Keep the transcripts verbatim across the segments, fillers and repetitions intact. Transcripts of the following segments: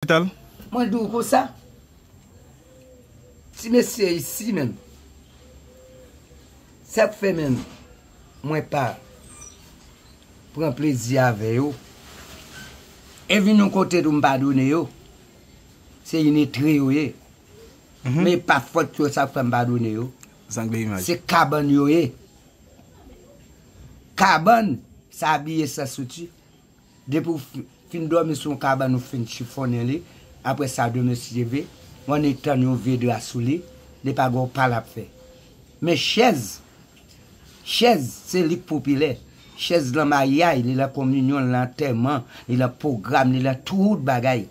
Vital. Mwen di w konsa, ti mesye isi menm, sa k fè menm mwen pa pran plezi avè yo, e vin yon kote tou m padone yo, se inetre yo ye. Men e pa fòt yo sa k fè m padone yo. Zangle imaj. Se kabann yo ye. Kabann, sa abiye sa soti. Depi w fi- fin dòmi sou yon kabann, ou fin chifonnen li, apre sa demen si leve, w annik tann yon vye dra sou li, li pa gen yon pa l ap fè. Men chèz, chèz se li k popilè. Chèz lan maryaj, li lan kominyon, li lan antèman, li lan pwogram, li lan tout bagay.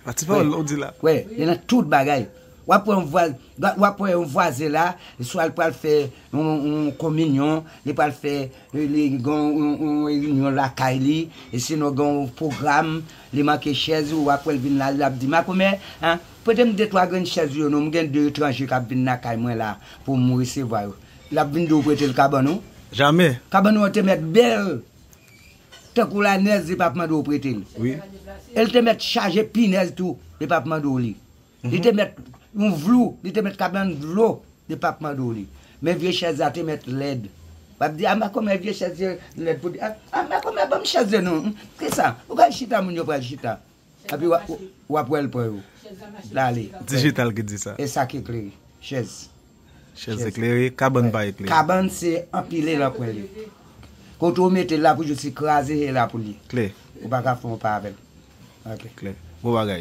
A ti pawòl ou di la. Wè, li nan tout bagay. W ap wè yon vwa- w ap wè yon vwazen la, swa l pral fè yon, yon kominyon, li pral fè, li gen yon, yon, yon reyinyon lakay li, e sinon gen yon pwogram, li manke chèz, w ap wè l vin la, l ap di, Makomè, en, prete m de twa grenn chèz ou yo non, m gen de etranje k ap vin lakay mwen la pou m resevwa yo. L ap vin di w prete l kabann ou. Jamè. Kabann ou an te mèt bèl. Tankou lanèz, li p ap mande w prete l. Wi. E l te mèt chaje pinèz tou, li p ap mande w li. Li te mèt yon vlou, li te mèt kabann dlo, li p ap mande w li. Men vye chèz la te mèt lèd. W ap di, a makomè, vye chèz yo lèd pou di, a, a makomè, ban m chèz yo non. Kisa? Ou pral chita, moun yo pral chita. Epi w ap, w ap wè l pran yo. L ale. Dijital ki di sa. E sa ki eklere. Chèz. Chèz eklere, kabann pa eklere. Kabann se anpile lan kwen li. Kote w mete l la pou jis li kraze, e la pou li. Klè, Ou pa ka fè yon pa avè l. Ok. klè. Bon bagay.